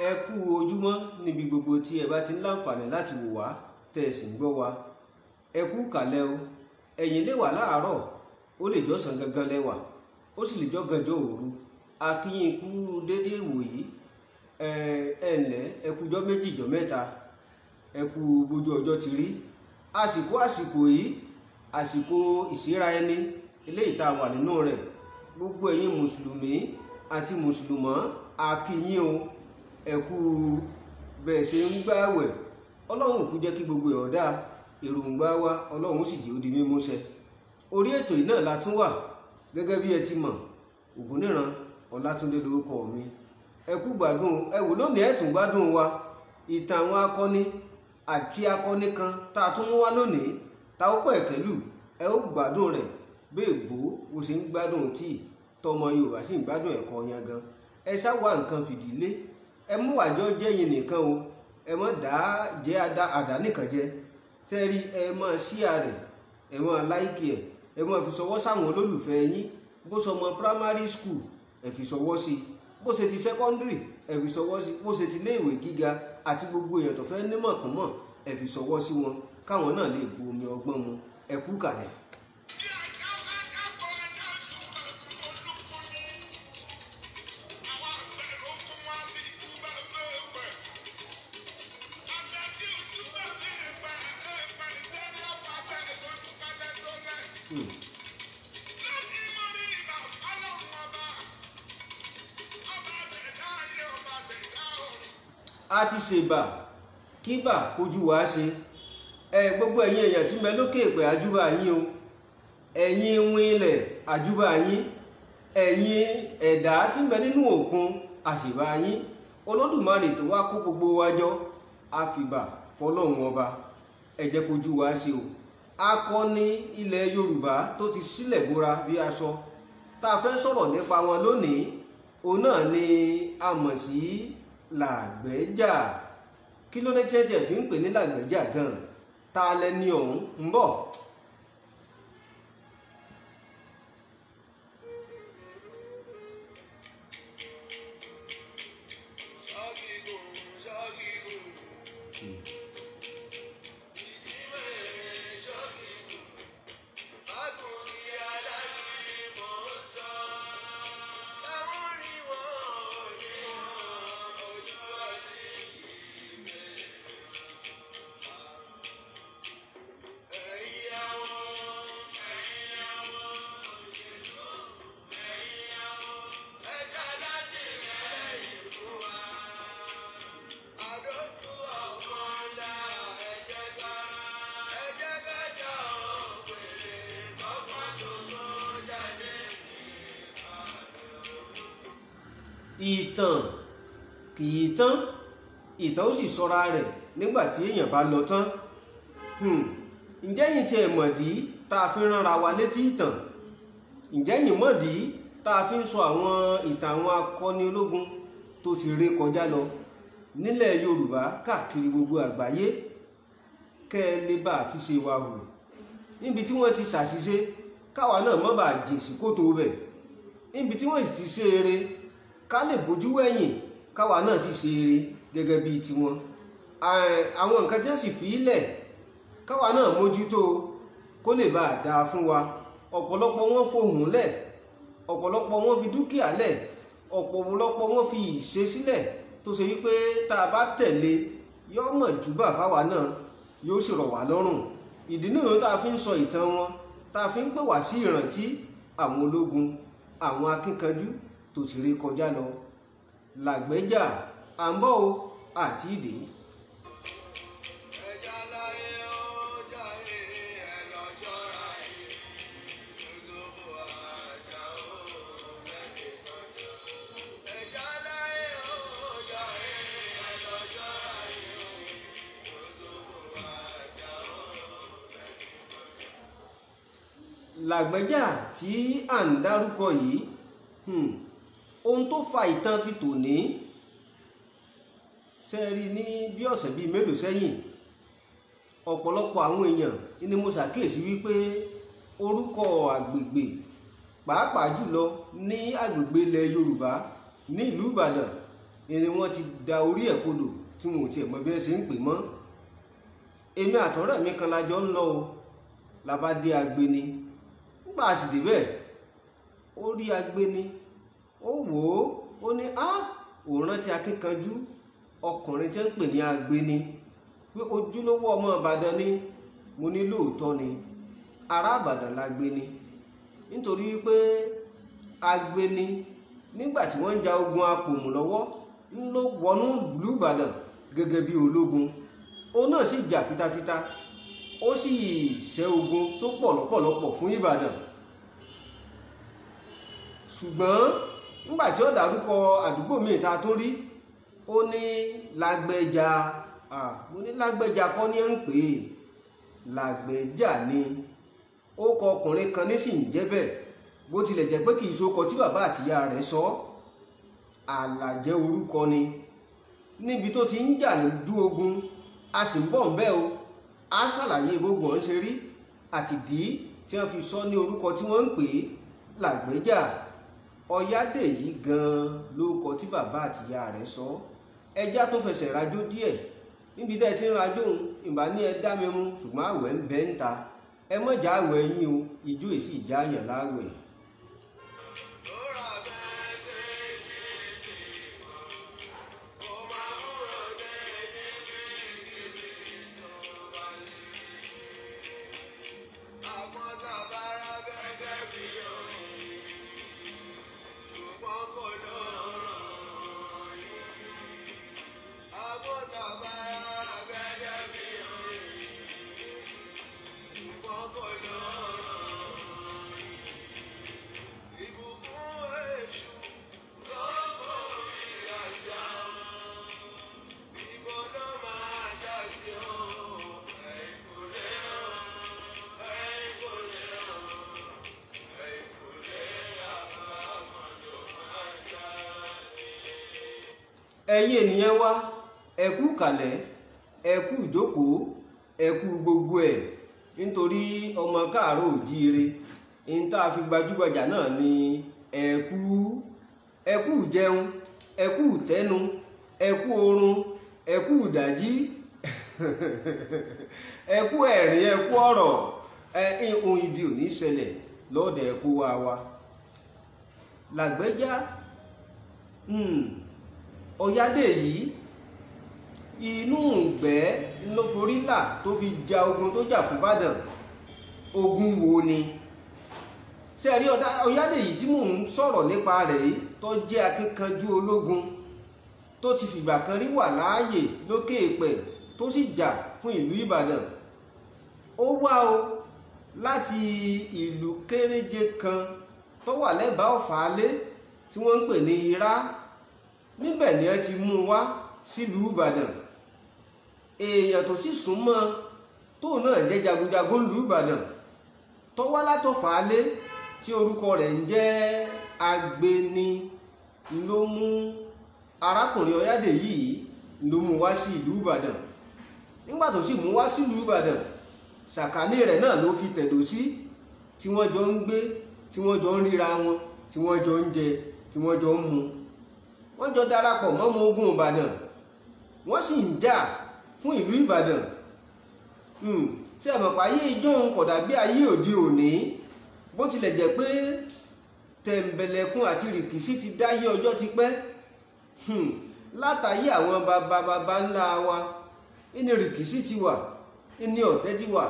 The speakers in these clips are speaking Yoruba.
Ẹ kú ojúmọ́ níbi gbogbo tí ẹ bá ti ń láǹfààní láti wò wá tẹ́ ẹ sì ń gbọ́ wa. Ẹ kú kàlẹ́ o. Ẹ̀yin lè wà láàárọ̀, ó lè jọ́sàn gangan lẹ́wà, ó sì lè jọ́ ganjọ́ òru. A kí yín kú déédéé ìwòyí. Ẹ ǹlẹ́, ẹ kú jọ́ méjì jọ́ mẹ́ta, ẹ kú bójú ọjọ́ ti rí. Àsìkò àsìkò yìí, àsìkò ìsíra ẹni eléyìí tá a wà nínú rẹ̀. Gbogbo ẹ̀yin mùsùlùmí àti mùsùlùmọ́, a kí yín o. Ẹ kú bẹ́ẹ̀ ṣe ń gbààwẹ̀. Ọlọ́run kú jẹ́ kí gbogbo ẹ̀ ọ̀dà èròǹgbà wa, Ọlọ́run sì jẹ́ ó di mímú ṣẹ. Orí ètò yìí náà la tún wà gẹ́gẹ́ bí ẹ ti mọ̀. Ògúnníran Ọlátúndé lórúkọ mi. Ẹ kú gbádùn, ẹ wò lónìí, ẹ tún gbádùn wa. Ìtàn àwọn akọni àti akọni kan tá a tún mú wá lónìí, tá ó pẹ̀ kẹ́lù, ẹ ó gbádùn rẹ̀ bẹ́ẹ̀ bó o ṣe ń gbádùn tíì tọmọ Yorùbá sì ń gbádùn ẹ̀kọ́ yẹn gan. Ẹ ṣá wá nǹkan fìdílé, ẹ mú àjọ jẹ́yìn nìkan o, ẹ mọ̀ dá jẹ́ àdá nìkan jẹ. Sẹ́rí, ẹ mọ̀ ṣíà rẹ̀, ẹ mọ̀ láìkì ẹ̀, ẹ mọ̀ fi ṣọwọ́ sáwọn olólùfẹ́ yín. Bó ṣọmọ primary school, ẹ fi ṣọwọ́ sí i, bó ṣe ti secondary, ẹ fi ṣọwọ́ sí i, bó ṣe ti iléèwé gíga àti gbogbo èèyàn tó fẹ́ nímọ̀ kún mọ̀, ẹ fi ṣọwọ́ sí wọn káwọn náà lè bu omi ọgbọ́n mu. Ẹ kú kàlẹ̀. A ti ṣèbà kíbà kojú wa ṣe. Ẹ gbogbo ẹ̀yin èèyàn tí ń bẹ lókè èpè, àjúbà yín o. Ẹ̀yin win ilẹ̀, àjúbà yín. Ẹ̀yin ẹ̀dá tí ń bẹ nínú òkun, àṣìbà yín. Olódùmarè tó wá kó gbogbo wa jọ, àfìbà fọlọ́run ọba. Ẹ jẹ́ kojú wa ṣe o. Akọni ilẹ̀ Yorùbá tó ti sílẹ̀ bóra bí aṣọ tá a fẹ́ sọ̀rọ̀ nípa wọn lónìí, òun náà ni a mọ̀ sí Làgbẹ́jà. Kí ló dé tí ẹ tiẹ̀ fi ń pè ní Làgbẹ́jà gan-an? Ta lẹni ọ̀hún ń bọ̀? Ìtàn kì í tán, ìtàn ó sì sọra rẹ̀ nígbà tí èèyàn bá lọ tán. Ǹjẹ́ yìí tiẹ̀ mọ̀dí tá a fi ránra wa létí ìtàn? Ǹjẹ́ yìí mọ̀dí tá a fi ń sọ àwọn ìtàn àwọn akọni ológun tó ti ré kọjá lọ nílẹ̀ Yorùbá káàkiri gbogbo àgbáyé, kẹ́ ẹ lè bá a fi ṣe wa hù níbi tí wọ́n ti ṣàṣìṣe, káwa náà má bàa jèsì kótó bẹ̀, níbi tí wọ́n sì ti ṣe eré, ká lè bójú wẹ̀yìn káwa náà sì ṣe eré gẹ́gẹ́ bíi tiwọn. Àwọn nǹkan tí wọ́n sì fi lẹ̀ káwa náà mójútó kó lè bá a dáa fún wa. Ọ̀pọ̀lọpọ̀ wọn fohùn lẹ̀, ọ̀pọ̀lọpọ̀ wọn fi dúkìá lẹ̀, ọ̀pọ̀lọpọ̀ wọn fi ìṣe sílẹ̀ tó ṣe wípé tá a bá tẹ̀lé yóò mọ̀ júbà fáwa náà, yóò sì rọ̀ wá lọ́rùn. Ìdí nìyẹn tá a fi ń sọ ìtàn wọn, tá a fi ń pè wá sí ìrántí àwọn ológun, àwọn akínkanjú tó ti ré kọjá lọ. Làgbẹ́jà à ń bọ̀ o, àti ìdè. Làgbẹ́jà tí à ń dárúkọ yìí, ohun tó fa ìtàn ti tòní ṣe rí ní bí ọ̀sẹ̀ bíi mélòó sẹ́yìn, ọ̀pọ̀lọpọ̀ àwọn èèyàn ni mo ṣàkíyèsí wípé orúkọ àgbègbè pàápàá jùlọ ní agbègbè ilẹ̀ Yorùbá ní ìlú Ìbàdàn ni wọ́n ti da orí ẹ̀ kodò tí wọn ò tiẹ̀ mọ bí wọ́n ṣe ń pè mọ́. Èmi àtọ̀rẹ́ mi kan la jọ ń lọ o, la bá dé Agbeni. Nígbà a sì débẹ̀, ó rí Agbeni, ó wò ó, ó ní á òun rántí akíkanjú ọkùnrin tí ń pè ní Agbeni, pé ojúlówó ọmọ Ìbàdàn ni. Mo ní lóòótọ́ ni, ará Ìbàdàn l'Agbeni, nítorí wípé Agbeni nígbà tí wọ́n ń ja ogun Apòmù lọ́wọ́ ń ló wọnú ìlú Ìbàdàn gẹ́gẹ́ bí ológun. Òun náà sì jà fitafita, ó sì ṣẹ́ ogun tó pọ̀ lọ́pọ̀lọpọ̀ fún Ìbàdàn. Ṣùgbọ́n nígbà tí ó dárúkọ àdúgbò míì ta tó rí, ó ní Lágbẹ́jà. Mo ní Lágbẹ́jà kọ́ ni ẹ̀ ń pè é, Lágbẹ́jà ni. Ó kọ ọkùnrin kan ní sì ń jẹ́ bẹ́ẹ̀, bó tilẹ̀ jẹ́ pé kì í ṣokọ tí bàbá àtìyá rẹ̀ sọ, Àlàjẹ́ orúkọ ni. Níbi tó ti ń jà lójú ogun, a sì ń bọ̀ ń bẹ́ o, a ṣàlàyé gbogbo ọ̀hún ṣe rí àtìdí tí wọ́n fi sọ ní orúkọ tí wọ́n ń pè é Lágbẹ́jà. Ọ̀yádèyí gan-an ló kọ tí bàbá àtìyá rẹ̀ sọ. Ẹja tó fẹsẹ̀ rajó díẹ̀ níbi tẹ́ ẹ ti ń rajó òun, ìbá ní ẹ dá mi mú, ṣùgbọ́n àwẹ̀ ń bẹ ń ta. Ẹ mọ̀jà àwẹ̀ yín o, ìjó èsì ìjà yàn láwẹ̀. Ẹ̀yin ènìyàn wa, ẹ kú kàlẹ̀, ẹ kú ìjókòó, ẹ kú gbogbo ẹ̀, nítorí ọmọ káàárọ̀ òjíire ní tá a fi gbajúgbajà náà ni ẹ kú. Ẹ kú jẹun, ẹ kú tẹnu, ẹ kú oorun, ẹ kú ìdájí, ẹ kú ẹ̀rín, ẹ kú ọ̀rọ̀. Ẹ ohun ibi ò ní ṣẹlẹ̀ lọ́dẹ̀ ẹ kú wa wa. Lágbẹ́jà Ọ̀yádèyí inú ìgbẹ́ ló forí là tó fi ja ogun tó jà fún Ìbàdàn. Ogun wo ni? Ṣé rí Ọ̀yádèyí tí mò ń sọ̀rọ̀ nípa rẹ̀ yìí, tó jẹ́ akíkanjú ológun tó ti fìgbà kan rí wà láàyè lókè èèpẹ̀ tó sì jà fún ìlú Ìbàdàn. Ó wá o láti ìlú kéréje kan tó wà lẹ́bàá Ọ̀fàálé tí wọ́n ń pè ní Irá. Níbẹ̀ ni ẹ ti mú un wá sílùú Ìbàdàn. Èèyàn tó sì súnmọ́ tóun náà jẹ́ jagunjagun ìlú Ìbàdàn tó wá látọ̀fàálé tí orúkọ rẹ̀ ń jẹ́ Agbeni ló mú arákùnrin Ọ̀yádèyí ló mú wá sí ìlú Ìbàdàn. Nígbà tó sì mú wá sílùú Ìbàdàn, sàkání rẹ̀ náà ló fi tẹ̀dó sí, tí wọ́n jọ ń gbé, tí wọ́n jọ ń ríra wọn, tí wọ́n jọ ń jẹ, tí wọ́n jọ ń mu. Wọ́n jọ darapọ̀ mọ́ ọmọ ogun Ìbàdàn, wọ́n sì ń jà fún ìlú Ìbàdàn. Ṣé ẹ mọ̀ pé ayé ìjọ́un kò dàbí ayé òde òní, bó tilẹ̀ jẹ́ pé tẹ̀m̀bẹ̀lẹ̀kun àti rìkíṣí ti dáyé ọjọ́ ti pẹ́. Látàyé àwọn bàbá bàbá ńlá wa ìní rìkíṣí ti wà, ìní ọ̀tẹ̀ ti wà,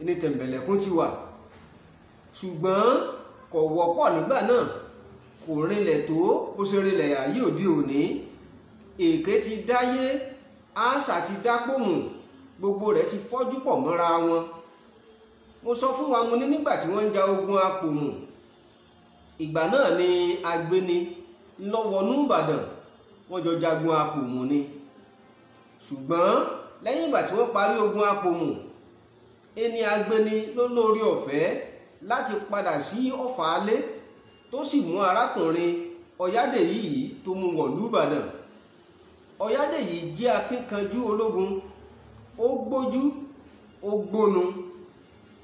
ìní tẹ̀m̀bẹ̀lẹ̀kun ti wà, ṣùgbọ́n kò wọ́pọ̀ nígbà náà, kò rinlẹ̀ tó bó ṣe rinlẹ̀ ayé òde òní. Èké ti dáyé, àṣà ti dápòmù, gbogbo rẹ̀ ti fọ́jú pọ̀ mọ́ra wọn. Mo sọ fún wa, mo ní nígbà tí wọ́n ń ja ogun Apòmù, ìgbà náà ni Agbeni lọ́wọ́nú Ìbàdàn, wọ́n jọ jagun Apòmù ni. Ṣùgbọ́n lẹ́yìn ìgbà tí wọ́n parí ogun Apòmù, ẹni Agbeni ló lórí ọ̀fẹ́ láti padà sí Ọ̀fàálé tó sì mú arákùnrin Ọ̀yádèyí yìí tó mú wọ̀lú Ìbàdàn. Ọ̀yádèyí jẹ́ akíkanjú ológun, ó gbójú, ó gbónu,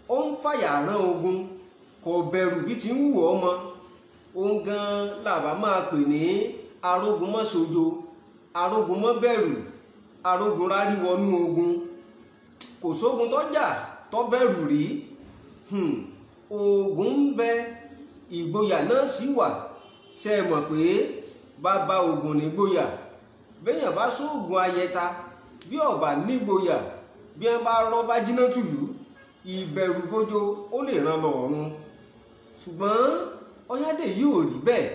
ó ń fàyà rán ogun, kò bẹ̀rù bí ti ń wù ọmọ. Òun gan làbá máa pè ní arógunmọ́sojo. Arógun mọ́ bẹ̀rù, arógun rárí wọnú ogun. Kò sógun tó jà tó bẹ̀rù rí. Ogun ń bẹ, ìgboyà náà sì wà. Ṣe é mọ̀ pé bàbá ogun nígboyà? Béèyàn bá sóògùn ayẹta, bí ọba nígboyà, bí wọ́n bá rọ́ bá jiná tùlú, ìbẹ̀rù bójó ó lè ràn lọ ọ̀run. Ṣùgbọ́n Ọ̀yádèyí ò rí bẹ́ẹ̀.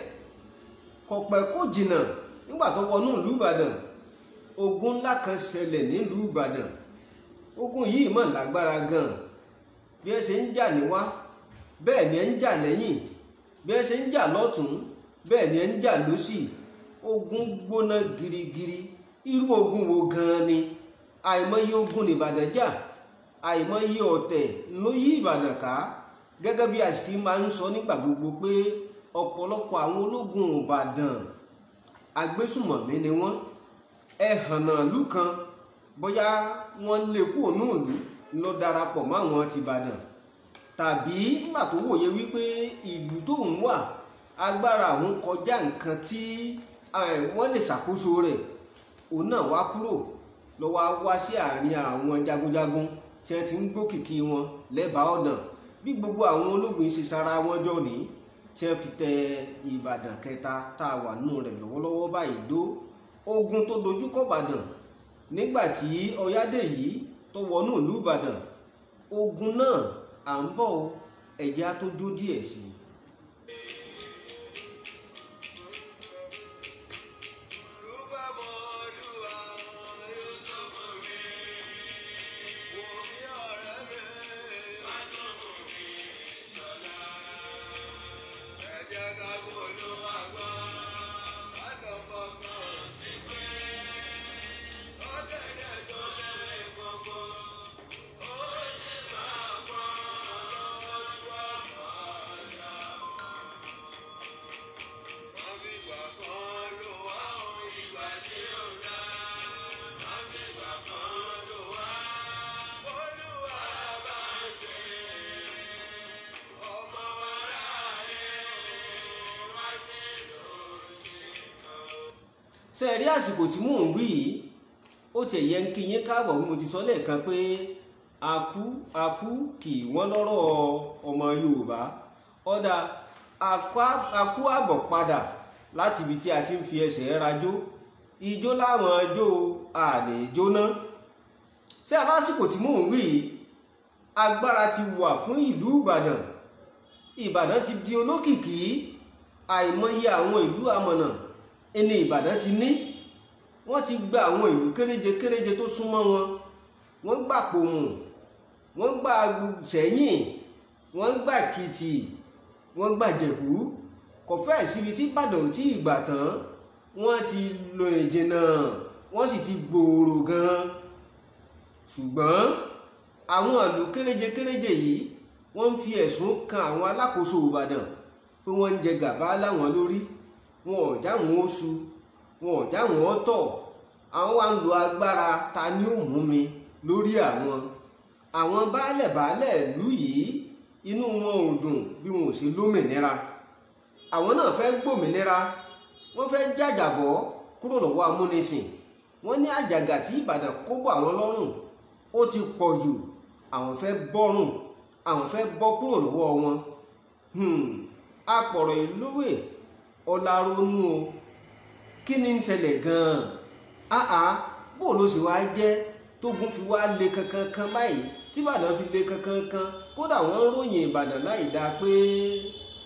Kò pẹ́ kò jìnnà nígbà tó wọnú ìlú Ìbàdàn, ogun ńlá kan ṣẹlẹ̀ nílùú Ìbàdàn. Ogun yìí mọ̀ lágbára gan-an. Bí ẹ ṣe ń jà níwá, bẹ́ẹ̀ ni ẹ ń jà lẹ́yìn. Bí ẹ ṣe ń jà lọ́tún, bẹ́ẹ̀ ni ẹ ń jà lósì. Ogun gbóná girigiri. Irú ogun wo gan-an ni? Àìmọye ogun nìbàdàn jà, àìmọye ọ̀tẹ̀ ló yí Ìbàdàn ká. Gẹ́gẹ́ bí a sì máa ń sọ nígbà gbogbo pé ọ̀pọ̀lọpọ̀ àwọn ológun Ìbàdàn agbésùmọ̀mí ni wọ́n. Ẹ̀hànnà ìlú kan, bóyá wọ́n lé kúrò ní ìlú lọ darapọ̀ mọ́ àwọn ti Ìbàdàn, tàbí nígbà tó wòye wípé ìlú tó ń wà agbára òun kọjá nǹkan tí wọ́n lè ṣàkóso rẹ̀, òun náà wá kúrò lọ wá wá sí àárín àwọn jagunjagun tí wọ́n ti ń gbókìkí wọn lẹ́bàá ọ̀nà. Bí gbogbo àwọn ológun ṣe sara wọn jọ ní tí wọ́n fi tẹ Ìbàdàn kẹta tá a wà nínú rẹ̀ lọ́wọ́lọ́wọ́ báyìí dó. Ogun tó dojúkọ Ìbàdàn nígbà tí Ọ̀yádèyí tó wọnú ìlú Ìbàdàn, ogun náà à ń bọ̀ o, ẹ̀jẹ̀ á tó jó díẹ̀ sí i. Ṣe rí àsìkò tí mò ń wí yìí, ó tiẹ̀ yẹ ń kí yín káàbọ̀. Bí mo ti sọ lẹ́ẹ̀kan pé akú akú kì í wọ́n lọ́rọ̀ ọmọ Yorùbá. Ọ̀dà akú àbọ̀ padà láti ibi tí a ti ń fi ẹsẹ̀ rajó. Ijó láwọn ijó àní jóná. Ṣé alásìkò tí mò ń wí yìí, agbára ti wà fún ìlú Ìbàdàn. Ìbàdàn ti di olókìkí. Àìmọye àwọn ìlú amọ̀nà ẹni Ìbàdàn ti ní. Wọ́n ti gba àwọn ìlú kéréje kéréje tó súnmọ́ wọn. Wọ́n gbà Pòmù, wọ́n gbà Sẹ́yìn, wọ́n gbà Kìtì, wọ́n gbà Jẹ̀bú. Kò fẹ́ẹ̀ síbi tí Ìbàdàn ò tí ì gbà tán. Wọ́n ti lọ ìjìnà, wọ́n sì ti gbòòrò gan-an. Ṣùgbọ́n àwọn ìlú kéréje kéréje yìí wọ́n ń fi ẹ̀sùn kan àwọn alákòóso Ìbàdàn pé wọ́n ń jẹ gàba láwọn lórí. Wọn ò já wọn oṣù, wọn ò já wọn tọ̀. Àwọn wá ń lo agbára ta ni ó mú mi lórí àwọn. Àwọn baálẹ̀ baálẹ̀ ìlú yìí inú wọn ò dùn bí wọn ò ṣe lómìnira. Àwọn náà fẹ́ gbòmìnira, wọ́n fẹ́ jàjàbọ́ kúrò lọ́wọ́ amúnisìn. Wọ́n ní àjàgà tí Ìbàdàn kó bọ̀ àwọn lọ́rùn ó ti pọ̀ jù. Àwọn fẹ́ bọ́rùn, àwọn fẹ́ bọ́ kúrò lọ́wọ́ wọn. Apọ̀rọ̀ ìlúwẹ̀ ọ̀làrónú o, kí ni ń ṣẹlẹ̀ gan-an? Àá bó ló ṣe wá jẹ́ tógun fi wá le kankankan báyìí, tí Ìbàdàn fi le kankankan? Kódà wọ́n ròyìn Ìbàdàn láì dáa pé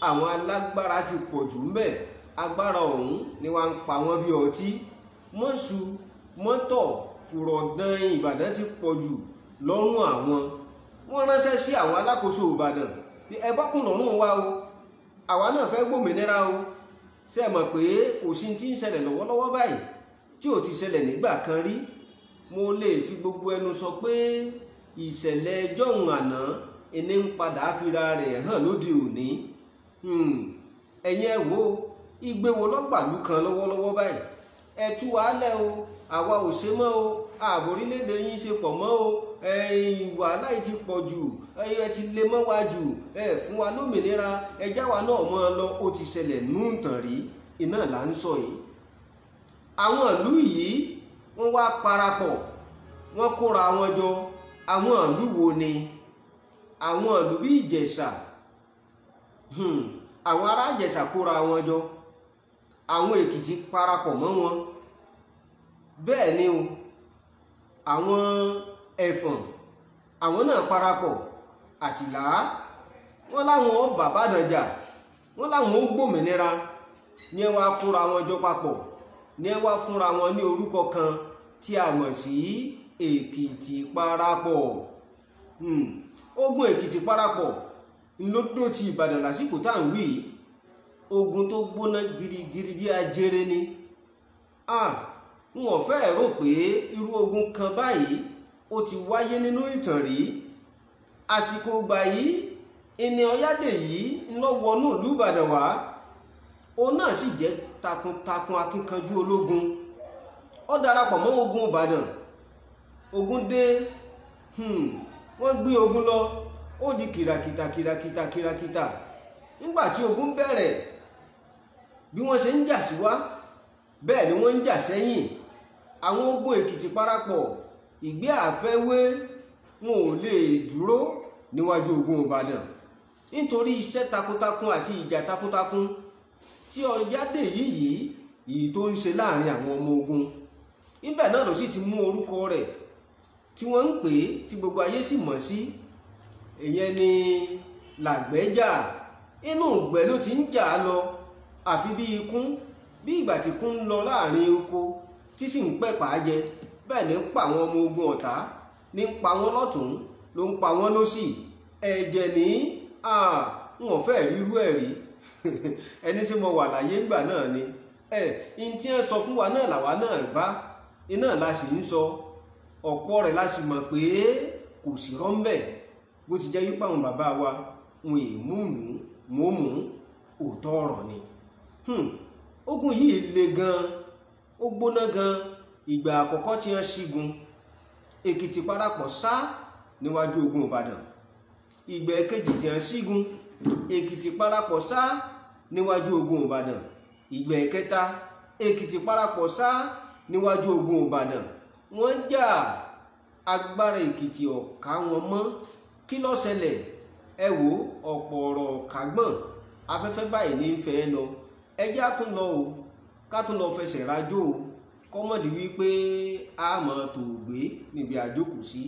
àwọn alágbára ti pọ̀ jù ńbẹ̀. Agbára ọ̀hún ni wọ́n ń pa wọ́n bí ọtí. Mọ́ṣu mọ́tọ̀ fùrọ̀dán Ìbàdàn ti pọ̀ jù lọ́rùn àwọn. Wọ́n ránṣẹ́ sí àwọn alákòóso Ìbàdàn pé ẹ bọ́kùn lọ́rùn wa o, àwa náà fẹ́ gbòmìnira o. Ṣé ẹ mọ̀ pé kò sí ti ń ṣẹlẹ̀ lọ́wọ́lọ́wọ́ báyìí tí ò ti ṣẹlẹ̀ nígbà kan rí? Mo lè fi gbogbo ẹnu sọ pé ìṣẹ̀lẹ̀ jọ̀hún àná ẹni ń padà fira rẹ̀ hàn lóde òní. Ẹ̀yin ẹ wo igbe wo lọ́gbàlú kan lọ́wọ́lọ́wọ́ báyìí? Ẹ tú wa lẹ̀ o, àwa ò ṣe mọ́ o, ààbò orílẹ̀-èdè yín ṣe pọ̀ mọ́ o, wàhálà yìí ti pọ̀ jù, ẹ ti lé mọ́ wa jù, ẹ fún wa lómìnira, ẹ já wa náà mọ́ ọ lọ. Ó ti ṣẹlẹ̀ nú ìtàn rí, iná là ń sọ yìí. Àwọn ìlú yìí wọ́n wá parapọ̀, wọ́n kóra wọn jọ. Àwọn ìlú wo ni? Àwọn ìlú bí Ìjẹ̀ṣà, àwọn ará Ìjẹ̀ṣà kóra wọn jọ, àwọn Èkìtì parapọ̀ mọ́ wọn. Bẹ́ẹ̀ ni o, àwọn Ẹ̀fọ̀n àwọn náà parapọ̀, Àtìlá, wọ́n láwọn ó bá Ìbàdàn jà, wọ́n láwọn ó gbòmìnira. Ní ẹ wá kóra wọn jọ papọ̀, ní ẹ wá fúnra wọn ní orúkọ kan tí a mọ̀ sí Èkìtì parapọ̀. Ogun Èkìtì parapọ̀ ńlọdọ̀ ti Ìbàdàn lásìkò tá à ń wí. Ogun tó gbóná girigiri bí ajere ni. N ò fẹ́ rò pé irú ogun kan báyìí ó ti wáyé nínú ìtàn rí. Àsìkò ìgbà yìí ìní Ọ̀yádèyí ńlọ wọnú ìlú Ìbàdàn wá. Òun náà sì jẹ́ takuntakun akínkanjú ológun. Ó darapọ̀ mọ́ ogun Ìbàdàn. Ogun dé, wọ́n gbé ogun lọ, ó di kìràkìtà kìràkìtà kìràkìtà. Nígbà tí ogun bẹ̀rẹ̀, bí wọ́n ṣe ń jà sí wá bẹ́ẹ̀ ni wọ́n ń jà sẹ́yìn. Àwọn ogun Èkìtì parapọ̀ ìgbé àfẹ́wé, wọn ò lè dúró níwájú ogun Ìbàdàn nítorí iṣẹ́ takuntakun àti ìjà takuntakun tí Ọ̀yádèyí yìí tó ń ṣe láàrin àwọn ọmọ ogun. Níbẹ̀ náà ló sì ti mú orúkọ rẹ̀ tí wọ́n ń pè é, tí gbogbo ayé sì mọ̀ sí, ìyẹn ni Làgbẹ́jà. Inú ìgbẹ́ ló ti ń jà á lọ, àfi bí ikún, bí ìgbà tí ikún ń lọ láàrin oko tí sì ń pẹ̀pà jẹ. Bẹ́ẹ̀ ni ń pa àwọn ọmọ ogun ọ̀tá, ní ń pa wọ́n lọ́tún ló ń pa wọ́n lósì. Ẹ̀jẹ̀ ní n ò fẹ́ rírú ẹ̀ rí. Ẹni tí mo wà láyé ńgbà náà ni ẹ̀ n tí wọ́n sọ fún wa náà làwa náà bá iná la sì ń sọ. Ọ̀pọ̀ rẹ̀ la sì mọ̀ pé kò sí rọ́ńbẹ̀, bó ti jẹ́ wípé àwọn bàbá wa wọn èmúùnú mòmù òótọ́ ọ̀rọ̀ ni. Ogun yìí le gan, ó gbóná gan. Ìgbà àkọ́kọ́ tí wọ́n ṣígun, Èkìtì parapọ̀ sá níwájú ogun Ìbàdàn. Ìgbà kejì tí wọ́n ṣígun, Èkìtì parapọ̀ sá níwájú ogun Ìbàdàn. Ìgbà kẹta, Èkìtì parapọ̀ sá níwájú ogun Ìbàdàn. Wọ́n jà, agbára Èkìtì ò ká wọn mọ́. Kí ló ṣẹlẹ̀? Ẹ wò, ọ̀pọ̀ ọ̀rọ̀ kàgbọ̀n afẹ́fẹ́ báyìí ní fẹ́ lọ. Ẹ jẹ́ á tún lọ o, ká tún lọ fẹsẹ̀ rajó o, kọ́mọ̀dé wípé a mọ̀ tòògbé níbi àjókòó sí.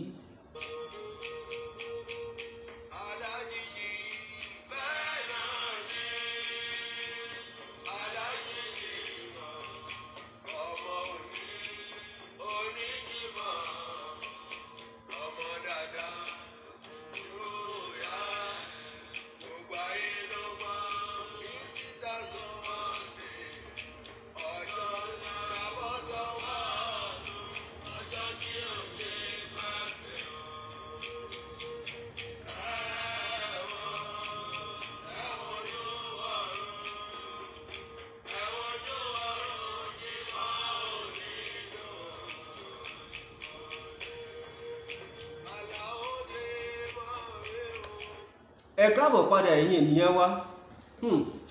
Ẹ káàbọ̀ padà ẹ̀yin ènìyàn wa.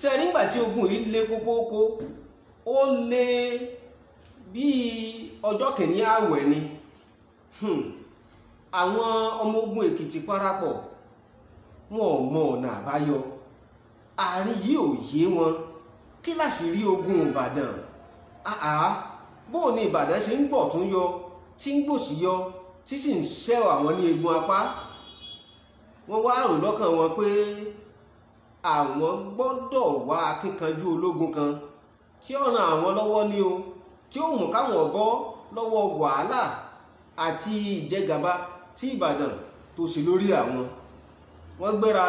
Ṣe nígbà tí ogun yìí le kókókó, ó le bíi ọjọ́ kìíní ààwẹ̀ ni. Àwọn ọmọ ogun Èkìtì parapọ̀ wọn ò mọ ọ̀nà àbáyọ. Àárín yìí ò yé wọn. Kí láṣìírí ogun Ìbàdàn? Bó ni Ìbàdàn ṣe ń gbọ̀ tún yọ, tí ń gbòsì yọ, tí sì ń ṣẹ́ àwọn ní egun apá. Wọ́n wá rò lọ́kàn wọn pé àwọn gbọ́dọ̀ wá akínkanjú ológun kan tí ó ràn àwọn lọ́wọ́ ní o, tí ó mú káwọn bọ́ lọ́wọ́ wàhálà àti ìjẹgàba tí Ìbàdàn tó ṣe lórí àwọn. Wọ́n gbéra,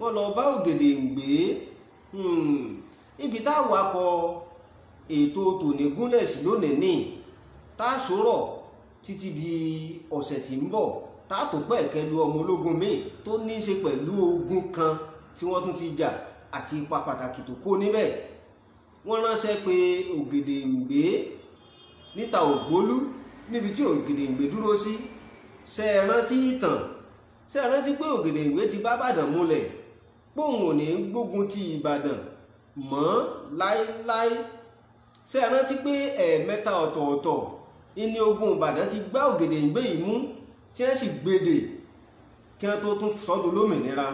wọ́n lọ bá Ògèdèngbé. Ibi táwọn akọ ètò tòní gúnlẹ̀ sí lónìí ní tá a sọ̀rọ̀ títí di ọ̀sẹ̀ tí ń bọ̀, tá a tó pẹ̀kẹ́ lu ọmọ ológun míì tó ní í ṣe pẹ̀lú ogun kan tí wọ́n tún ti jà àti ipa pàtàkì tó kó níbẹ̀. Wọ́n ránṣẹ́ pé Ògèdèngbé níta Ògbólú níbi tí Ògèdèngbé dúró sí. Ṣé ẹ rántí ìtàn? Ṣé ẹ rántí pé Ògèdèngbé ti bá Ìbàdàn múlẹ̀ póun ò ní gbógun ti Ìbàdàn mọ́ láéláé? Ṣé ẹ rántí pé ẹ̀ẹ̀mẹ́ta ọ̀tọ̀ọ̀tọ̀ ìní ogun Ìbàdàn ti gbá Ògèdèngbé yìí mú tí wọ́n sì gbèdè kí wọ́n tó tún sọ́dọ̀ lómìnira.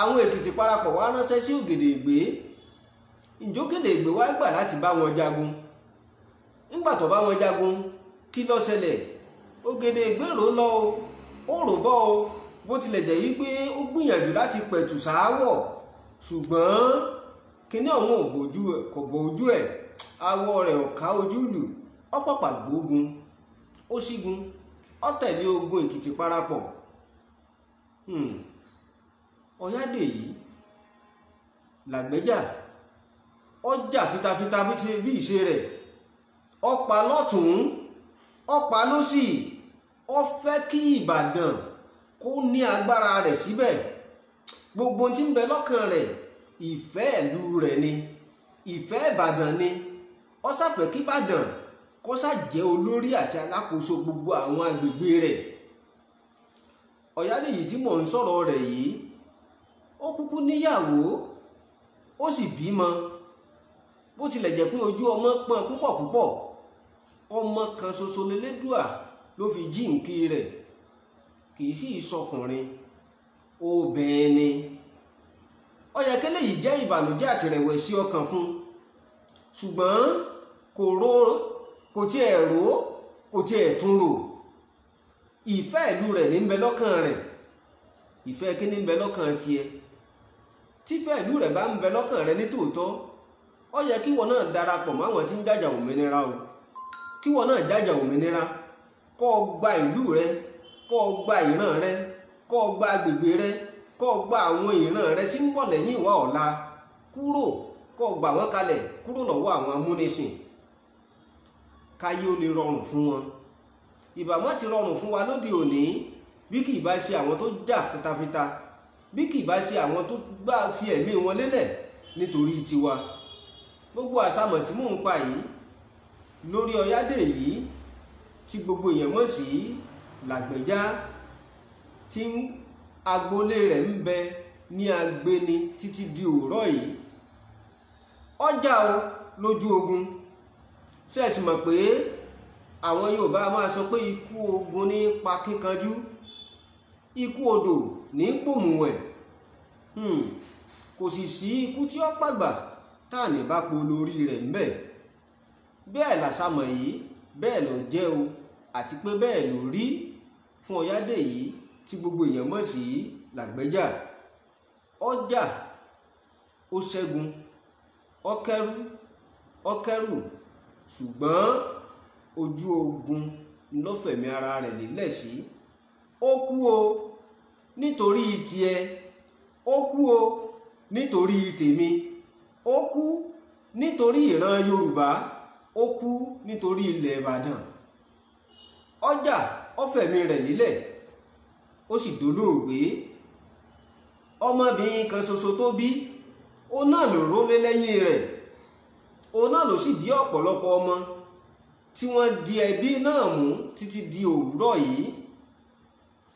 Àwọn Èkìtì parapọ̀ wá ránṣẹ́ sí Ògèdèngbé. Ǹjẹ́ Ògèdèngbé wá gbà láti bá wọn jagun? Nígbà tó bá wọn jagun, kí ló ṣẹlẹ̀? Ògèdèngbé rò lọ o, ó rò bọ́ o, bó tilẹ̀ jẹ́ yí pé ó gbìyànjú láti pẹ̀tù sááwọ̀, ṣùgbọ́n kíní ọ̀hún kò bójú ẹ̀, awọ rẹ̀ ò ká ojú lù, ó pàpà gbógun, ó sígun, ó tẹ̀lé ogun Èkìtì parapọ̀. Ọ̀yádèyí Làgbẹ́jà ó jà fitafita bí ìṣe rẹ̀, ó pa lọ́tùn, ó pa lósì, ó fẹ́ kí Ìbàdàn kó ní agbára rẹ̀ síbẹ̀. Gbogbo tí ń bẹ lọ́kàn rẹ̀ ìfẹ́ ìlú rẹ̀ ni, ìfẹ́ Ìbàdàn ni. Ó ṣàfẹ́ kí Ìbàdàn kó ṣàjẹ́ olórí àti alákòóso gbogbo àwọn agbègbè rẹ̀. Ọ̀yádèyí tí mò ń sọ̀rọ̀ rẹ̀ yìí, ó kúkú níyàwó, ó sì bímọ. Bó tilẹ̀ jẹ́ pé ojú ọmọ pọ́n púpọ̀ púpọ̀, ọmọ kan ṣoṣo lélẹ́dùà ló fi jíǹkí rẹ̀, kì í sì sọkùnrin, obìnrin ni. Ó yẹ kí eléyìí jẹ́ ìbànújẹ́ àti ìrẹ̀wẹ̀sì ọkàn fún, ṣùgbọ́n kò tiẹ̀ rò, kò tiẹ̀ tún rò. Ìfẹ́ ìlú rẹ̀ ní ń bẹ lọ́kàn rẹ̀. Ìfẹ́ kí ní ń bẹ lọ́kàn tiẹ̀? Tífẹ́ ìlú rẹ̀ bá ń bẹ lọ́kàn rẹ̀ ní tòótọ́, ó yẹ kí wọ́n náà darapọ̀ máwọn tí ń jàjà òmìnira o, kí wọ́n náà jàjà òmìnira, kó o gba ìlú rẹ, kó o gba ìran rẹ, kó o gba agbègbè rẹ, kó o gba àwọn ìran rẹ tí ń bọ̀ lẹ́yìn ìwà ọ̀la kúrò, kó o gbà wọ́n kalẹ̀ kúrò lọ́wọ́ àwọn amúnisìn, káyé ó lè rọrùn fún wọn. Ìbámu ti rọrùn fún wa lóde òní bí kì í bá ṣe àwọn tó jà fitafita, bí kì í bá ṣe àwọn tó gbà fi ẹ̀mí wọn lélẹ̀ nítorí tiwa. Gbogbo àṣàmọ̀ tí mò ń pa yìí lórí Ọ̀yádèyí tí gbogbo èèyàn mọ̀ sí Làgbẹ́já, tí agboolé rẹ̀ ń bẹ ní Agbeni títí di òórọ̀ yìí. Ọjà o lójú ogun. Ṣé ẹ sì mọ̀ pé àwọn Yorùbá máa sọ pé ikú ogun ní pa kíkanjú, ikú odò ní pòmùwẹ̀. Kò sì sí ikú tí ó pàgbà tá à ní bá po lórí rẹ̀ ń bẹ̀. Bẹ́ẹ̀ làṣàmọ̀ yìí, bẹ́ẹ̀ ló jẹ́ o, àti pé bẹ́ẹ̀ ló rí fún Ọ̀yádèyí tí gbogbo èèyàn mọ̀ sí Làgbẹ́jà. Ọjà, ó ṣẹ́gun, ó kẹ́rù, ó kẹ́rù, ṣùgbọ́n ojú ogun ló fẹ̀mí ara rẹ̀ lélẹ̀ sí. Ó kú o nítorí tiẹ̀, ó kú o nítorí tèmi, ó kú nítorí ìran Yorùbá, ó kú nítorí ilẹ̀ Ìbàdàn. Ọjà, ó fẹ̀mí rẹ̀ lélẹ̀, ó sì dolóògbé. Ọmọbìnrin kan ṣoṣo tó bí, òun náà ló rólé lẹ́yìn rẹ̀, òun náà ló sì bí ọ̀pọ̀lọpọ̀ ọmọ tí wọ́n di ẹbí náà mú títí di òwúrọ̀ yìí.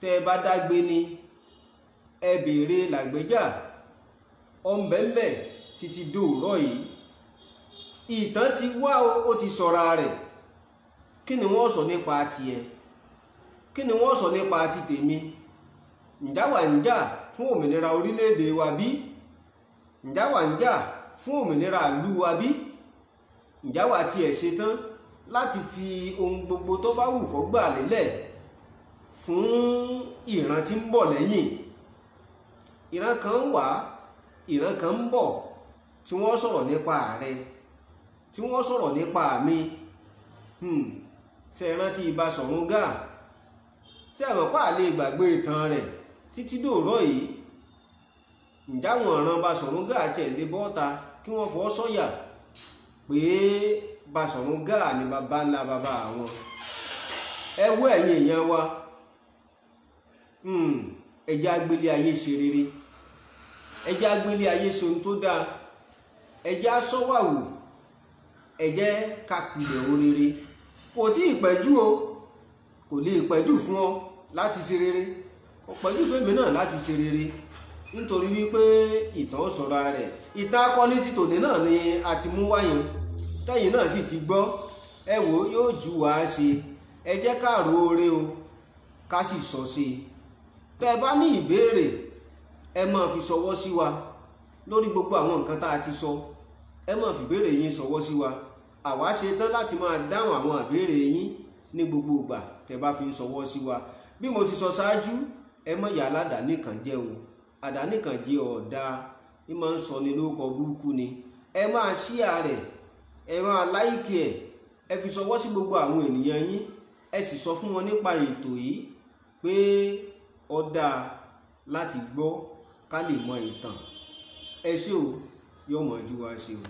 Tẹ́ ẹ bá dágbé ni, ẹ béèrè Làgbẹ́jà, ọ̀nbẹ̀ńbẹ̀ títí di òwúrọ̀ yìí. Ìtàn ti wá o, ó ti sọra rẹ̀. Kí ni wọ́n sọ nípa tiẹ̀? Kí ni wọ́n sọ nípa ti tèmi? Ǹjá wà ń jà fún òmìnira orílẹ̀-èdè wa bí? Ǹjá wà ń jà fún òmìnira ìlú wa bí? Ǹjá wà tiẹ̀ ṣetán láti fi ohun gbogbo tó bá wù kó gbà lélẹ̀ fún ìran tí ń bọ̀ lẹ́yìn? Ìran kan wà, ìran kan ń bọ̀ tí wọ́n sọ̀rọ̀ nípa rẹ, tí wọ́n sọ̀rọ̀ nípa mi. Ṣé ẹ rántí Basọ̀rún Gáà? Ṣé ẹ mọ̀ pé a lè gbàgbé ìtàn rẹ̀ títí dòórọ̀ yìí? Ǹjẹ́ àwọn ìran Basọ̀rún Gáà tiẹ̀ lè bọ́ta kí wọ́n fọ́ sọ́yà pé Basọ̀rún Gáà ni baba ńlá baba àwọn? Ẹ wo ẹ̀yin èèyàn wa, ẹ jẹ́ agbélé ayé ṣe rere, ẹ jẹ́ agbélé ayé ṣe ohun tó dáa, ẹ jẹ́ aṣọ́wàwò, ẹ jẹ́ ká pilẹ̀ ohun rere. Kò tí ì pẹ́jù o, kò lè pẹ́jù fún ọ láti ṣe rere, kò pẹ́jù fẹ́mi náà láti ṣe rere. Nítorí wípé ìtàn sọ̀rọ̀ rẹ̀. Ìtàn akọni ti tòní náà ni a ti mú wáyé, tẹ́yìn náà sì ti gbọ́. Ẹ wò ó, yóò ju wàá ṣe. Ẹ jẹ́ ká rò oore o, ká sì sọ sí i. Tẹ́ ẹ bá ní ìbéèrè, ẹ máa fi ṣọwọ́ sí wa lórí gbogbo àwọn nǹkan tá a ti sọ. Ẹ máa fi ìbéèrè yín ṣọwọ́ sí wa. Àwa ṣe tán láti máa dáhùn àwọn ìbéèrè yín ní gbogbo ìgbà tẹ́ bá fi ń ṣọwọ́ sí wa. Bí mo ti sọ ṣáájú, ẹ má yà aládàáni kan jẹ́ o. Àdáni kan jẹ́ ọ̀dà, ẹ máa ń sọ ni lórúkọ burúkú ni. Ẹ máa ṣíà rẹ̀, ẹ máa láìkì ẹ̀, ẹ fi ṣọwọ́ sí gbogbo àwọn ènìyàn yín. Ẹ sì sọ fún wọn nípa ètò yìí pé ó dáa láti gbọ́ ká lè mọ ìtàn. Ẹ ṣé o, yóò mọ̀ ju wa ṣe o.